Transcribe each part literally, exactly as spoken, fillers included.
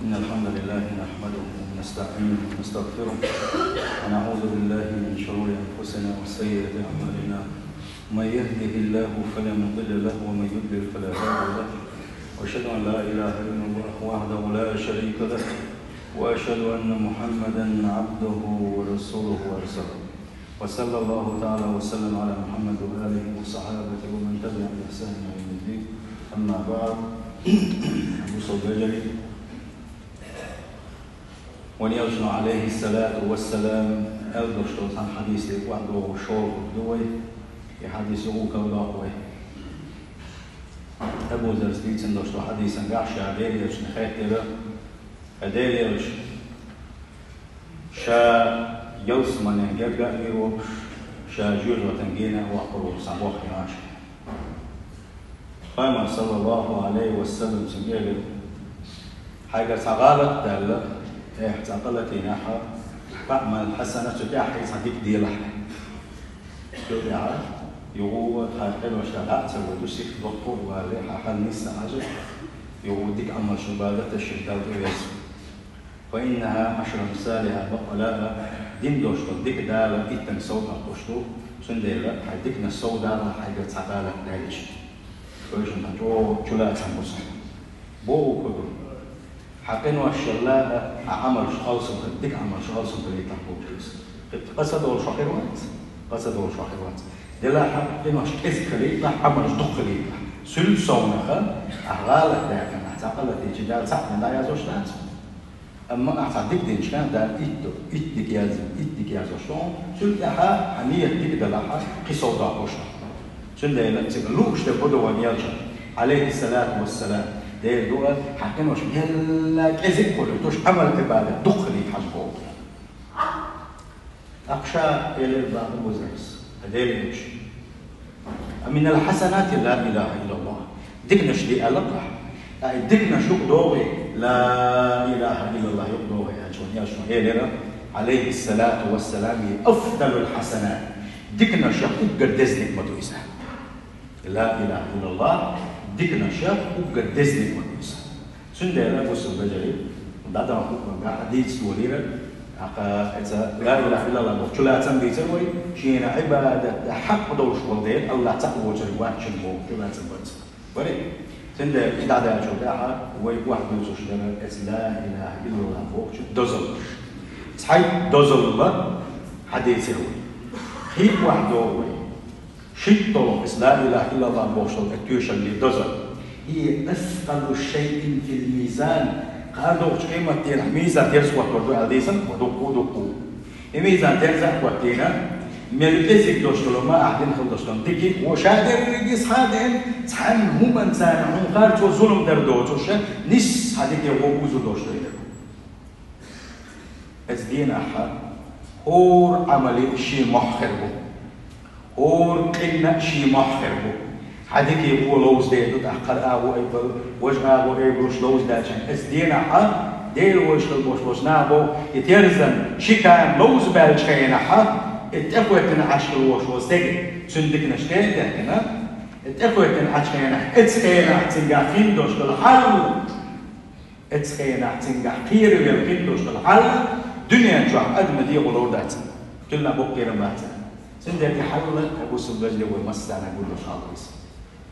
إن الحمد لله نحمده ونستعينه ونستغفره، ونعوذ بالله من شرور أنفسنا وسيئات أعمالنا. من يهده الله فلا مضل له ومن يضلل فلا هادي له. وأشهد أن لا إله إلا الله وحده لا شريك له، وأشهد أن محمدا عبده ورسوله وأرسله. وصلى الله تعالى وسلم على محمد وآله وصحابته ومن تبعهم بإحسان إلى يوم الدين. أما بعد. Abu Sa'id al-Bajali. Вайн Элчано, عليه الصلاة والسلام, аьлла долуш долу цхьана хьадисехь охьадогӀуш шолгӀа ду вай, и хьадис юкъа кховдадо вай. Абу Заррас дийцина долуш долу хьадисан чохь ша Делан Элчанна хаьттира: «Ай Делан Элча, ша ялсаманин герга а вийр волуш, ша жоьжахатин гена а воккхур волуш цхьа боххье хьан ша?» Пайхамара, саллаллаху Ӏалайхи ва саллам, цуьнга элира: «Хьайгара цхьа гӀалат а даьлла, эхь, цхьа гӀалат а дина ахьа, фаъмал хьасана, цу тӀехь хьайга цхьа дика делахь». Цул тӀаьхьа юха тхан къинош дӀа а ца вуьту, сих доккху а валале, хьан хьал нисса хьажа, юха дика Ӏамалш, Ӏибадаташ шен Далла тӀе веза. «Фа иннаха Ӏашру амсалиха», бакъ а, дина долуш долу дика Дала иттанга сов доккхуш ду, цундела хьайн диканаш сов далахь, хьайгара цхьа гӀалат даьлча. Вайшимма чӀогӀа чулацам бу цуьнан. Бохург хӀун ду? Хьан къиношна лаахь, хьан Ӏамалш алсам хила, дика Ӏамалш алсам хилийтахь бохург ду иза. Къа ца долуш хир вац, къа ца долуш хир вац. Делахь хьан къинош кӀезиг хилийтахь, Ӏамалш дукха хилийтахь. Цул совнаха, ахь гӀалат даьккхина, ахь цхьа гӀалат дича, Дала цхьаъ дина дӀаязъеш дац. Амма ахь цхьа дика динчхьана, Дала итт ду, итт дика яздина, итт дика язъеш ду хьуна, цул тӀаьхьа хьан ният дика далахь, кхин сов доккхуш ду. Цундела цига лууш дерг хӀун ду вайн Элчано, Ӏалайхи ссалату вассалам, Делан дуьхьа, хьан къинош мел кӀезиг а хуьлуьйтуш, Ӏамал-Ӏибадат дукха хилийта хьажа боху. ТӀаккха ша элира боху Абу Заррас: «Ай Делан Элча, аминал хьасанати ла илаха иллаллах». Диканаш де аьлла ахь. Ткъа и диканаш юкъа догӀий, ла илаха иллаллах юкъа догӀий аьлча, вайн Элчано элира, Ӏалайхи ссалату вассалам: «Афдалул хьасанат». Диканашех уггар деза дика ма ду иза. Ла илаха иллаллах диканашех уггар деза дика ма ду иза. Цундела, бусалба вежарий, дӀадаханчу хутбангахь дийца долийра, тӀаккха эца ла илаха иллаллах боху чулацам дийцира вай, шена Ӏибадат дан хьакъ долуш волу Дела, Аллах цхьаъ воцург вац шуна боху чулацам бац. Барий? Цундела и дӀадаьллачул тӀаьхьа вай охьадуьйцуш дара эца ла илаха иллаллах бохучун дозаллаш. Цхьайтта дозалла хьадийцира вай. Кхин а охьадогӀу вай. Шийтта долу иза ла илаха иллаллах бохуш долу и тоьшаллин дозалла. «Хия аскъалу шайин фил мизан». Кхана догӀучу къематдийнахь мизан терза хӀоттор ду аьлла дийцина, ва дуккху а дуккху. И мизан терза а хӀоттийна, мел кӀезиг долуш долу ма ахь дина хила долуш долу дика, ва ша дерриге а схьадеана, цхьана хӀуманца хьуна харцо, зулам дар доцуш, нисса хьан диканаш вон узур долуш ду. Эцу дийнахь хӀора Ӏамалан шен мохь хир бу. ХӀора къинан шен мохь хир бу. Хьан диканаш вон ловза дер ду, тӀаккха хӀара агӀо айбалуш, важа агӀо айбалуш ловза даьлча. Эцу дийнахь Дела вайшкал бош болчу наха боху, и терзан ши кана ловза баьллачу хенахь, и тӀехӀоьттина Ӏаш хила волуш волу стеган, цуьнан диканаш тӀе а дехкина, и тӀехӀоьттина Ӏачу хенахь, эцу хенахь цуьнгахь хин долуш долу хьал. Эцу хенахь цуьнгахь кхеравелла хин долуш долу хьал дуьнен чохь адаман дегӀо ловр дац. Кхин а боккха кхерам бац. Цундела и хьал, бусалба вежарий, вай массарна гур долуш хьал ду иза.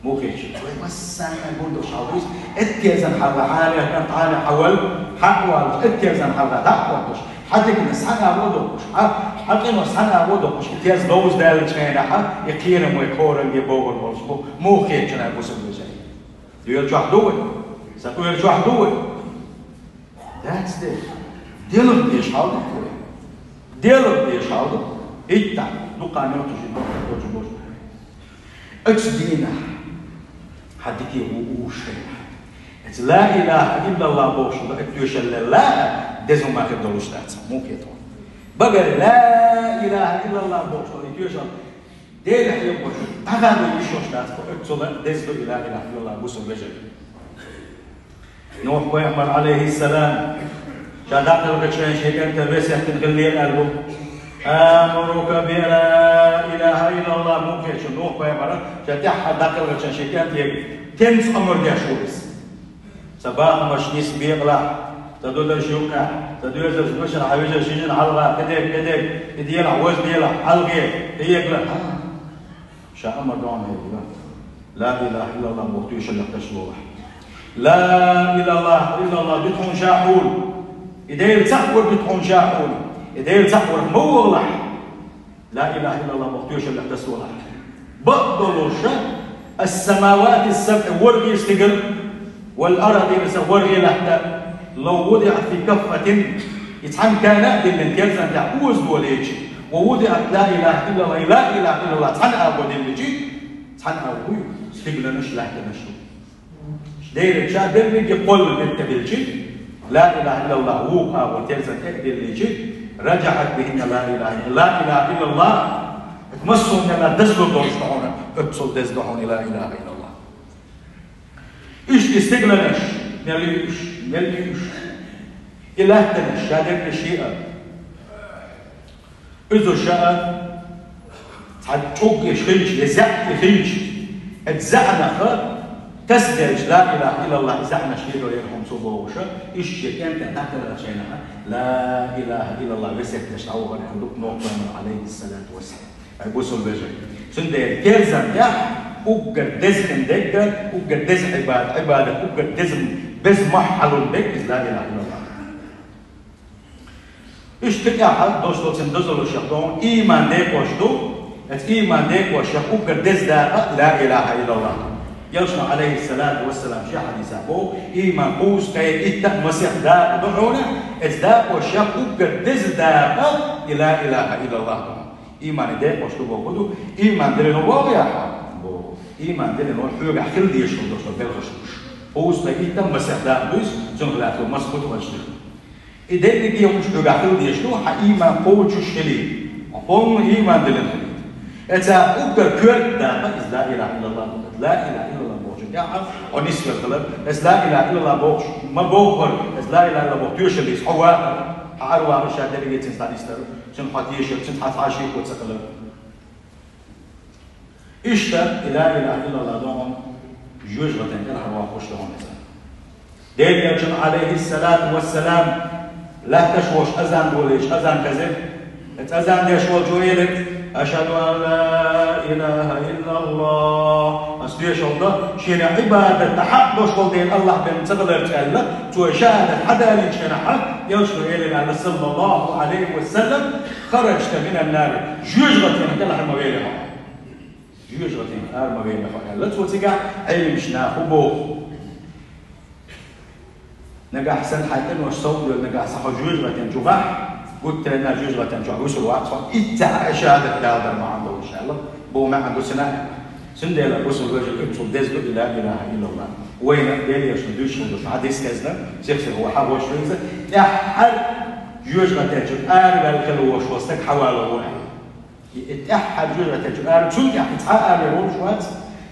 Муха хеташ, вай массарна гур долуш хьал ду иза. Эцу терзан хьалха хьалха, хьалха хьан валла, хьан а валлуш, эцу терзан хьалха дӀа а хӀоттош, хьан диканаш схьа а вон доккхуш, хьан, хьан къинош схьа а вон доккхуш, и терза ловза даьллачу хенахь, и кхерам вай кхоранге богӀур болуш бу. Муха хеташ, бусалба вежарий. Доьла чохь ду вай? Сан къоьра чохь ду вай? Дац де. Делах дезаш хьал ду вай. Делах дезаш хьал ду. ХӀетта, дукха мел туьши боху, боху, боху. Эцу дийнахь хьан диканаш вон узуш хилахь. Эцу ла илаха иллаллах бохуш долу и тоьшалла деза хӀума хир долуш дац. Муха хеташ. Багара ла илаха иллаллах бохуш долу и тоьшалла Делах хьехош, дӀахадо йиш йолуш дац, хӀокху цунах деза ду и ла илаха иллаллах, бусалба вежарий. Нухь-пайхамар, Ӏалайхиссалам, ша дӀакхелхинчу хенахь шен кӀентан весет дина хиллера аьлла бу: «Амурука би ла илаха иллаллах», муха хеташ, Нухь-пайхамар ша тӀаьххьара дӀакхелхинчу хенахь шен кӀентан тенца омра деш ву иза. Сан бахамаш нисса бекъалахь, Ца ду даш юкъа, ца доьзаш машар хьавижа шижин хьалха, кедек, кедек, и делахь, ваз делахь, хьалхе, и егла. Ша амар дон хьевла. Ла илаха иллаллах боху тоьшаллех даш волахь. Ла илаха иллаллах ду тхуна ша хьуна. И Дела цхьаъ вар ду тхуна ша хьуна. И Дела цхьаъ вар ма вогӀалахь. Ла илаха иллаллах боху тоьшаллех даш волахь. Бакъдолуша, ас-самавати сабъ, ворхӀе стигал, вал арадина са ворхӀе лаьтта, лав вудиъат фи каффатин, и цхьана кана а диллина терзан тӀехь оза долийча, ва вудиъат ла илаха иллаллах, ла илаха иллаллах цхьана агӀо диллича, цхьана агӀо ю, стигланаш, лаьттанаш ду. Дера ша берриге кхолла меттабилчи, ла илаха иллаллах вукху агӀор терзан тӀе а билличи, раджахьат бихинна ла илаха, ла илаха иллаллах, массо а мелла деза долуш ду хьуна, оццул деза ду хьуна ла илаха иллаллах. Иштта и стигланаш, мел юуш, мел юуш. И лаьттанаш, ша дерриге шиъ а. Иза ша а цхьа чӀуг иш хилча, я заьӀ и хилча, эцу заьӀнаха тасделча, ла илаха иллаллах, и заьӀнаш лело яра хӀума цо бохуша, иштта шен кӀентан тахтаргӀачайнаха, ла илаха иллаллах весет деш дӀавахара аьлла ду Нохь пайхамар, алейхиссалату вассалам. Ай бусул вежарий. Цундела терзан тӀехь уггар деза хин дегга, уггар деза Ӏибадат, Ӏибадат, уггар деза беза махьалун дегга иза ла илаха иллаллах. Иштта тӀаьхьа дош доцун дозаллашех догӀун ийман декъош ду, эцу ийман декъошех уггар деза дакъа ла илаха иллаллах. Элчано, алейхиссалату вассалам, шен хьадисехь боху, ийман кхузткъе итт а масех дакъа ду хьуна, эцу дакъошех уггар деза дакъа и ла илаха иллаллах ду. Ийман декъош ду боху ду, ийман диллина вогӀу яхьа? Боху. Ийман диллина вогӀу хьоьгахь хила дезаш долу дош ду белхаш луш. Кхузткъе итт а масех дакъа ду иза, цунах лаьцна маса хӀуттамаш дира. И дерриге а хӀумаш хьоьгахь хила дезаш ду, хьан ийман кхочуш хилийта. Хьо полный ийман диллина хилийта. Эцу уггар коьрта дакъа иза ла илаха иллаллах ду. Ла илаха иллаллах бохучун тӀехь хьо нисвелла хилар. Эцу ла илаха иллаллах бохуш ма боххара, эцу ла илаха иллаллах боху тоьшаллица хьо вахара. Хьан ара вахара ша дерриге цуьнца дӀанисдара. Цуьнан хьо тешар, цуьнца хьан цхьа шеко ца хилар. Иштта, и ла илаха иллаллах догӀун жоьжахатин кӀелхьарвоккхуш догӀун иза. Делан Элчан, алейхиссалату вассалам, лаьтташ волуш азан долийча, азан хезира. Иза азан деш волчо элира: «Ашхаду ан ла илаха иллаллах». Ас тоьшалла до, шена Ӏибадат дан хьакъ долуш волу Дела Аллах бен ца хиларца аьлла, цо шахӀадат хьадалийначу хенахь, Элчано элира аьлла, саллаллаху алейхи ва саллам: «Хараджта минан нар», жоьжахатинах кӀелхьара ма вели хьо. Жоьжахатинах ара ма вели хьо аьлла, цо цигахь Ӏеламнаха хӀун боху. Нагахь санна хьайн къинош сов а лелла, нагахь санна хьо жоьжахатин чу вахь, гуттаренна жоьжахатин чохь вуьсур вац хьо, иццахь а шахӀадат далдар ма хьан долуш аьлла, боху маьӀна ду цуьнан. Цундела бусул вежарий, оццул деза ду и ла илаха иллаллах. Вайна Делан Элчано дуьйцуш хилла ду, хьадис хезна, сих-сиха вай хьахош веза, тӀаьххьара жоьжахатин чуьра араваьлла хила волуш волу стаг хьавалар ву аьлла. И, и тӀаьххьара жоьжахатин чуьра ара, цул тӀаьхьа цхьа а аравер волуш вац,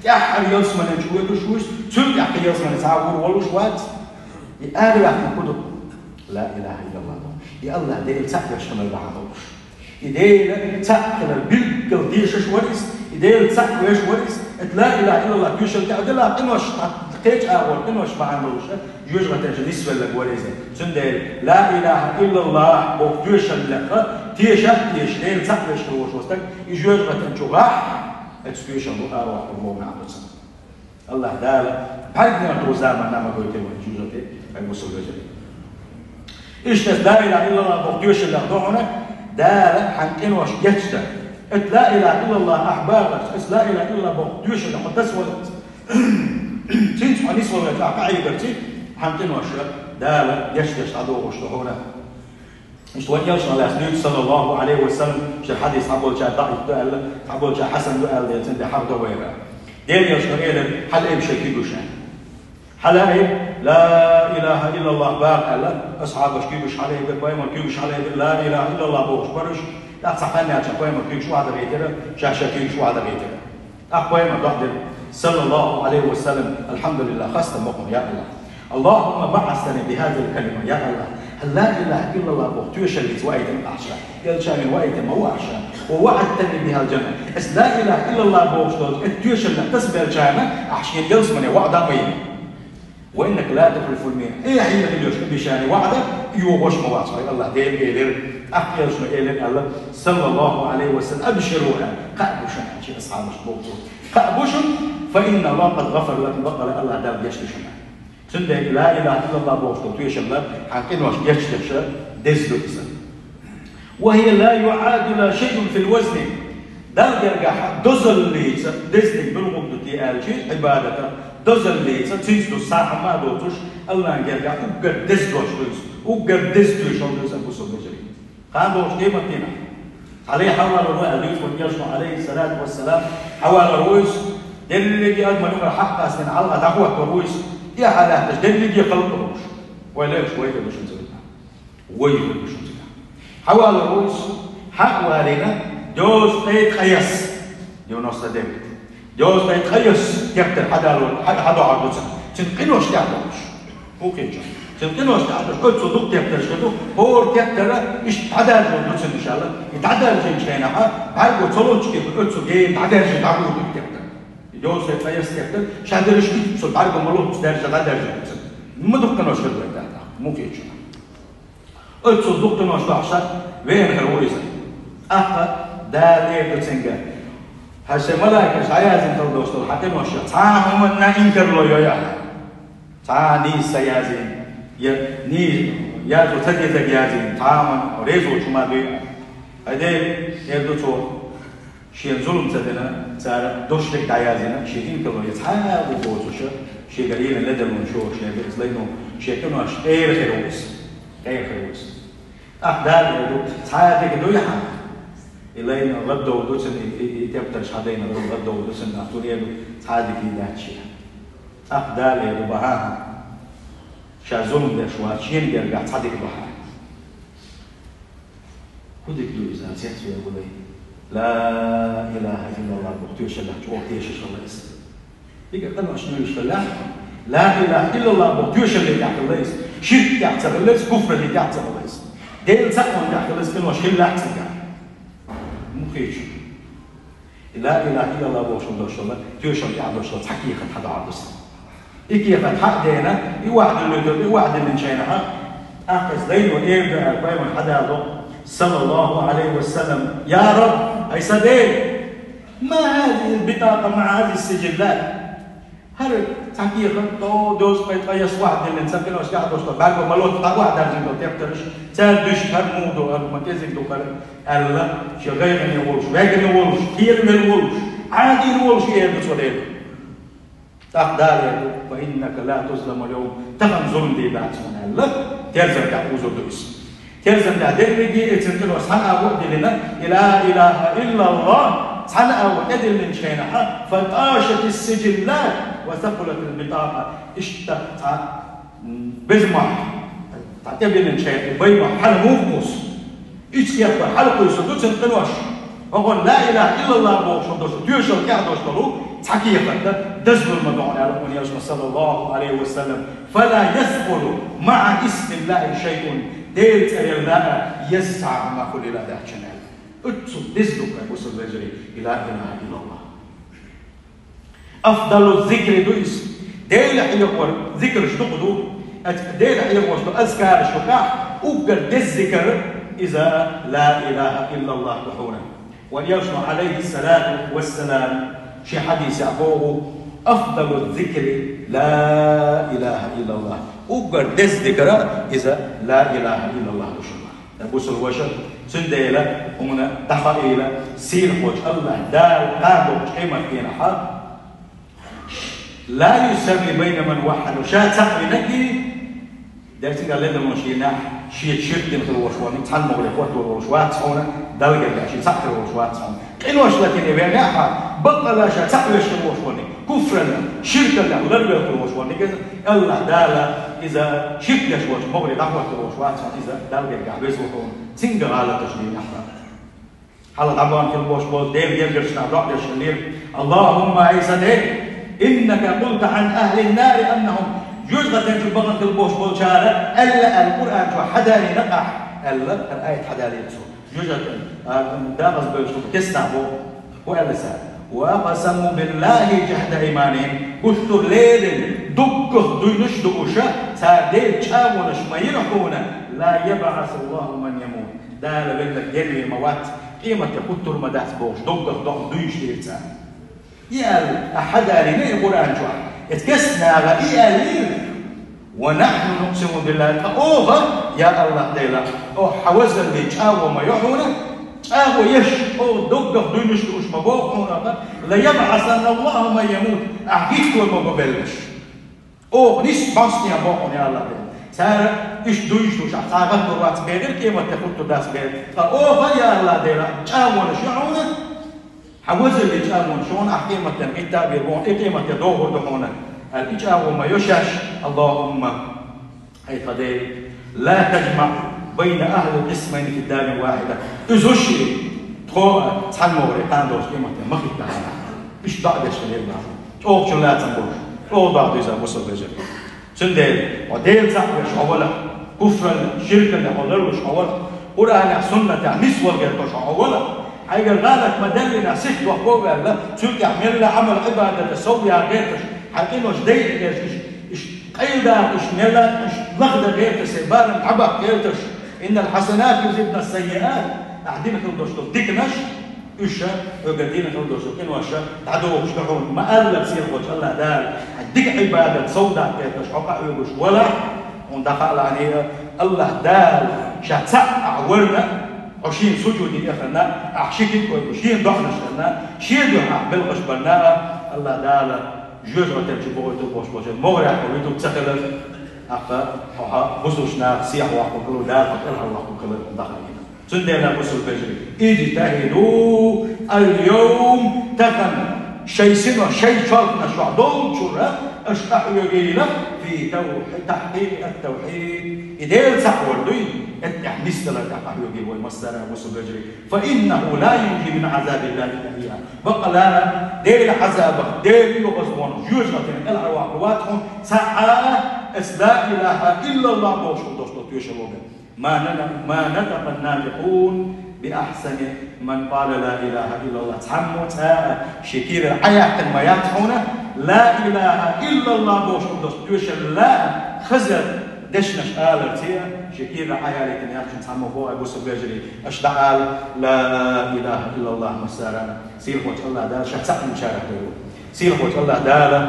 тӀаьххьара ялсаманин чу воьдуш вуьш, цул тӀаьхьа ялсамане цхьа а гур волуш вац. И араваьлла хӀун ду? Ла илаха иллаллах. И Аллах Дела цхьаъ веш хилар бахьана долуш. И Дела цхьаъ хилар билггал дешаш вара иза, и Дела цхьаъ веш вара иза, это ла илаха иллаллах тоьшалла тӀехь дела къинош, кхечу агӀор къинош бахьана долуш, жоьжахатин чу нисвелларг вара иза. Цундела ла илаха иллаллах боху тоьшаллех теша а теша, Дела цхьаъ веш хила волуш волу стаг, и жоьжахатин чу вахь, эцу тоьшалла ву ара вахь хӀума боху маьӀна ду цуьнан. Аллах Дала бӀаьргнех тхо заманна ма гойту вайн жоьжахати, ай бусул вежарий. Иштта ла илаха иллаллах боху тоьшаллех ду хьуна Дала хьан къинош гечдар. Эта ла илаха иллаллах ахь бахарца, эца ла илаха иллаллах боху тоьшалла хьо тасаваллалц, цуьнца хьо нисваллалц ахь къахьийгарца, хьан къинош Дала гечдеш дӀадохуш ду хьуна. Иштта вайн Элчано лаьцна дуьйцу, саллаллаху алейхи ва саллям, шен хьадис цхьаболчара даӀиф ду аьлла, цхьаболчара хьасан ду аьлла, дела цуьнан тӀе хьагӀ ду вайра. Делан Элчано элира: «Хьалаайба шайн куьйгаш», – аьлла. Хьалаайба, ла илаха иллаллах баха аьлла, асхьабаш куьйгаш хьалаайбира, пайхамар куьйгаш хьалаайбира, ла илаха иллаллах бохуш бараш, тӀаккха цхьа хан яьлча пайхамар куьйгаш охьадахийтира, ша шайн куьйгаш охьадахийтира. ТӀаккха пайхамар доӀа дира, саллаллаху алейхи ва саллям: «Алхьамдулиллах, хастам бо хьуна, я Аллах. Аллахумма баъастани бихазил калима, я Аллах. Хьан ла илаха иллаллах боху тоьшаллица ваийтина ахь ша. Элчанин ваийтина ма ву ахь ша. Ва ваъадтани бихал джанна. Эца ла илаха иллаллах бохуш долчу эта тоьшаллех тасабелчарна ахь шена ялсамане ваӀда а ма йина». وإنك لا تخلف الميعاد. Э, хьийна хила йолча обещани, ваӀда йохош ма вац хьо, АллахӀ Дала элира. ТӀаккха элчано элира аьлла, саллаллахӀу Ӏалайхи ва саллам: أبشروا, кхаъ бу шуна, ши асхьабашка боху цо. Кхаъ бу шуна, فإن الله قد غفر لكم, бакъ АллахӀ Дала гечду шуна. Цундела ла илахӀа иллаллахӀ бохуш долу тоьшалла хьан къинош гечдеш деза ду иза. وهي لا يعادلها شيء في الوزن. Далла гергахь дозаллица дезаниг муьлха ду те аьлча, Ӏибадата дозаллица, цуьнца дозу цхьа хӀума а доцуш, АллахӀан гергахь уггар деза дош ду иза, уггар деза тоьшалла ду иза, бусалба вежарий. Кхана долчу къематдийнахь цхьа лай хьавалор ву аьлла дуьйцу вайн элчано, Ӏалайхиссалату вассалам, хьавалор ву иза, дерриге а адаман юкъара хьакъ къастийна хьалха дӀахӀоттор ву иза, тӀехьа лаьтташ дерриге а халкъ а луш. Вай лайш вай хир ду шуна цигахь. Вай хир ду шуна цигахь. Хьавалор ву иза, хьа а валийна, дезткъе ткъайесна, девяносто девять. Дезткъе ткъайесна тептар хьадалор, хьа-, хьадоӀур ду цунна. Цуьнан къинош тӀехь долуш. ХӀун кхечу? Цуьнан къинош тӀехь долуш, оццул дукха тептарш хир ду, хӀора тептара иштта дӀадаьржар ду цунна, иншалла. И дӀадаьржинчу хенахь, бӀаьрго ца лоцуш кехат, оццул гена дӀадаьржина дӀагӀур ду тептар. И дезткъе ткъайесна тептар, ша дерриш итт цул бӀаьрго ма лоцуш даьржа дӀадаьржар ду цунна. Ма дукха къинош хир ду тӀехь, хӀун кхечу? Оццул дукха къинош дохьуш веана хир ву иза. ТӀаккха Дала эр ду цуьнга: хьан шайн малайкаша дӀаяздина хила долуш долу хьан къиношех цхьа а хӀуманна инкарло йо ахьа? Цхьа а нийса ца яздина, я нийса язо ца дезарг яздина, цхьа а хӀуманна реза волчу хӀума дуй ахьа? ХӀай Дела, эр ду цо, шена зулам ца дина, цара дош дерг дӀаяздина, шен инкарло я цхьа а ву боцуш, шегара йина ледарло шо шен беъс лайно, шен къинош къера хир ву иза, къера хир ву иза. ТӀаккха Дала эр ду: цхьа а дика дуй хьан? И лайна гӀаддовла ду цунна, и, и, и тептарш хьадайна гӀаддовла ду цунна, нах цунна эр ду: цхьа а дика дац шен. ТӀаккха Дала эр ду: бахьа хьан, ша зулам деш вац, шена гергахь цхьа дика бахьа. ХӀун дика ду иза, цец вер гулай? Ла илахӀа иллаллахӀ боху тоьшаллехь чӀогӀа тешаш хилла иза. Дика къинош луьйш хилла, ла илахӀа иллаллахӀ боху тоьшалле тӀехь хилла иза. Ширк тӀехь ца хилла иза, куфралле тӀехь ца хилла иза. Дела цхьаъ ван тӀехь хилла иза, къинош хилла цигахь. Мухичу. Ла илахӀа иллаллахӀ бохуш долуш хилла, тоьшалла тӀехь долуш хилла, цхьа кехат хьадоӀур ду цунна. И кехат хьа а дена, и охьадиллуьйтур ду, и охьадиллинчу хенахь, тӀаккха иза лайно эр ду аьлла, пайхамар хьадалло, саллаллахӀу Ӏалайхи ва саллам: я Рабб, хӀай сан Дела, ма хӀазихӀил битӀакъа маӀа хӀазихӀис сижиллат? ХӀара цхьа кехат, о, дезткъе ткъайесна охьадиллина, цхьа къинош тӀехь долуш долу, бӀаьрго ма лоцуш дӀа охьадаьржина долу тептарш, цара дуьйцуш, хӀара муха ду, хӀара ма кӀезиг ду хӀара, аьлла, шен гӀайгӀане волуш, вегане волуш, кхеравелла волуш, Ӏадийна волуш эр ду цо Дела. ТӀаккха Дала эр ду: фа иннака ла тузламул йовм, тахана зулам дийр дац хьуна, аьлла, терзан тӀехь узур ду иза. Терзан тӀехь дерриге а цуьнан къинош цхьана агӀор а диллина, и ла илахӀа иллаллахӀ цхьана агӀор тӀедиллинчу хенахь, фатӀашатис сижиллат ва сакъулатил битӀакъа, иштта цхьа, м, беза мохь, цхьа тӀебиллинчу хенахь, и бай мохь хьала муха кхуссу? Иза кепара хьалакхуьйсур ду цуьнан къинош. ХӀокхунна ла илахӀа иллаллахӀ бохуш долу тоьшалла тӀехь долуш долу цхьа кехат дазлур ма ду хьуна, аьлла хьуна элчано, саллаллахӀу Ӏалайхи ва саллам. Фала ясакъулу маӀа исмиллахӀи шайъун. Делан цӀерал а еза цхьа а хӀума хуьлийла дац шуна аьлла. Оццул деза ду-кх, бусалба вежарий, и ла илахӀа иллаллахӀ. Афдалу зикри ду иза. Дела хьехор зикраш дукха ду. Ас-, Дела хьехош ду азкараш юкъахь, уггар деза зикр иза ла илахӀа иллаллахӀ ду хьуна. Вайн элчано, Ӏалайхиссалату вассалам, шен хьадисехь боху: афдалу зикри ла илахӀа иллаллахӀ. Уггар деза зикр иза ла илахӀа иллаллахӀ ду шуна. Ткъа бусалба ваша, цундела хьуна дӀахаийла, сийлахьчу АллахӀ Дала кхана доккхучу къематдийнахь: ла юсавви байна ман ваххьада, ша цхьаъ винарг, дерриг а ледарлонаш йинехь, шен ширк дина хила волуш верг, цхьана могӀаре хӀоттор волуш вац хьуна, Далла гергахь шен цхьаъ хир волуш вац хьуна. Къинош латийна верг а, баккъалла ша цхьаъ веш хила волуш верг, куфраллехь, ширкаллехь ларвеш хила волуш верг, иза АллахӀ Дала, иза ширк деш волчу могӀаре дӀахӀоттор волуш вац хьуна, иза Далла гергахь веза ву хьуна, цуьнга гӀалаташ дийнехь. Хьалха дӀабахана хила болуш болу Делан гергарчу наха доӀа деш хиллера: «Аллахумма, хӀай сан Дела, иннака къулта Ӏан ахӀлин-нари аннахӀум», жоьжахатин чу бахана хила болуш болчара аьлла, аьлла Къуръан чохь хьадалийна ахь, аьлла, хӀара аят хьадалийна цо. Жоьжахатин, а, дакъаза бевзаш хӀума кестахь боху, хӀун аьлла цара: «Ва акъсаму биллахӀи жахӀда айманихӀим», гуттар леррина, Дукках дуйнаш дууш, цар Делан чӀагӀонаш ма йира хьона, ла ябӀасуллаху ман ямут. Дала велларг денвер ма вац, къематди хӀуттур ма дац бохуш, дукках догӀу дуйнаш дийр цар. И аьлла, ахьа хьадарийна и Къуръан чохь. Эцу кестнагӀа и аьллера: «Ва нахьну нукъсиму биллахи», ткъа оха, я АллахӀ Дела, оха хьан вазаллин чӀагӀо ма йо хьуна, чӀагӀо еш, оха доггах дуйнаш дууш ма боху хьуна, ла ябӀасанналлаху ман ямут, ахь гӀиттор ма бо беллаш. Оха нисса хьостаян боху хьуна, я АллахӀ Дела. Цара иштта дуйнаш дууш, ахь цхьа гӀаттор вац бехира, къематди хӀуттур дац бехира. Ткъа оха, я АллахӀ Дела, чӀагӀонаш йо хьуна, хьан вазаллин чӀагӀонаш йо хьуна, ахь къематдийнахь гӀиттор бу хьуна, и къематди догӀур ду хьуна, аьлла, и чӀагӀо ма йо шаьш, Аллахумма, хӀай тхан Дела, ла тажмаӀ байна ахӀлил къисмайни фи дарин вахӀида. Уьш шиъ, тхо а цхьана могӀаре кхана долуш къематдийнахь ма хӀиттахьара. Иштта доӀа деш хилла баха. ЧӀогӀа чулацам болуш, чӀогӀа доӀа дуьйцу бусалба вежарий. Цундела, хьо Дела цхьаъ веш хьо валахь, куфраллехь, ширкаллехь хьо ларлуш хьо валахь, Къуръанехь, суннатехь нисвала гӀерташ хьо валахь, хьайгара гӀалат ма деллинехь, сихха дохко а ваьлла, цул тӀаьхьа мелла Ӏамал-Ӏибадат сов ян гӀерташ, хьайн къинош дайа гӀерташ, иш, иш къайладаккха, иш мелла, иш лахдан гӀерташ, сайн барам дӀабаккха гӀерташ, иннал хьасанату юзхибна ссаййиат, ахь дина хила долуш долу диканаш, уьш, хьоьга дина хила долуш долу къинош дӀадохуш ду хьуна, ма-аллара, сийлахьчу АллахӀ Дала, хьан дика Ӏибадат сов даккха гӀерташ хьо къахьоьгуш валахь, хьуна дӀакхаалахьаний, АллахӀ Дала ша цхьаъ ахь варна, хьо шена сужуде а ханна, ахь ши куьг а кхойкхуш, шена доӀанаш ханна, шен дуьхьа ахь белхаш барна а, АллахӀ Дала жоьжахатин чу бохуьйтур бохуш болчу могӀарехь хьо вуьтур ца хилар, тӀаккха хьо хьан бусалба наха сехьа воккхур хилар, Дала хьо кӀелхьарвоккхур хилар дӀахаийна. Цундела, бусалба вежарий, иджтахӀиду ал-йовм, тахана шайн синош, шайн чолханаш чохь долчуьра аша къахьоьгийла, фи тахь-, тахькъикъи ат-тавхьид. И Дела цхьаъ вар дуй, эттехь нисдалар тӀехь къахьоьгийла вай массара а, бусалба вежарий. Фа иннаху ла юнжи мин Ӏазабиллахи ахьад. Бакъалла, Делан Ӏазабах, Делан юкъазбонах жоьжахатина кӀелхьарвоккхур вац хьуна цхьа а, эс ла илаха иллаллах бохуш хила долуш долу тоьшалло бен. Ма нана-, ма натакъа ан-натикъуна би ахьсани ман къала ла илаха иллаллах. Цхьаммо цкъа а шен кийрара Ӏа яьккхина ма яц хьуна, ла илаха иллаллах бохуш долу тоьшалла а хаза дешнаш аларца, шен кийрара Ӏа ялийтина яц хьуна цхьаммо, хӀай бусалба вежарий. Аша дӀаала ла илаха иллаллах массара а. Сийлахьчу АллахӀ Дала ша цхьаъ йинчарах дойла вай. Сийлахьчу АллахӀ Дала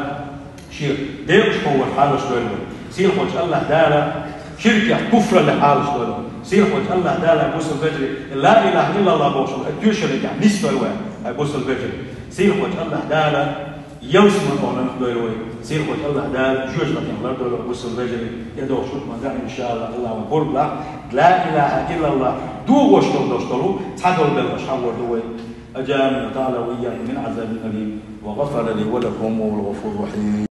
шен декъашхо вар хьалаш дойла вай. Сийлахьчу АллахӀ Дала ширкех, куфраллех хьалаш дойла вай. Сийлахьчу АллахӀ Дала, бусалба вежарий, ла илаха иллаллах бохуш долу тоьшалле тӀехь нисдойла вай, хӀай бусалба вежарий. Сийлахьчу АллахӀ Дала ялсамане къонах дойла вай. Сийлахьчу АллахӀ Дала жоьжахатин лардойла вай, бусалба вежарий. ТӀедогӀуш хӀума дан, иншаАллахӀ, АллахӀ ван гурбах, ла илаха иллаллах дохош долуш долу цхьадолу белхаш хьахор ду вай. أجارني الله تعالى وإياكم من عذاب أليم، وغفر لي ولكم، وهو الغفور الرحيم.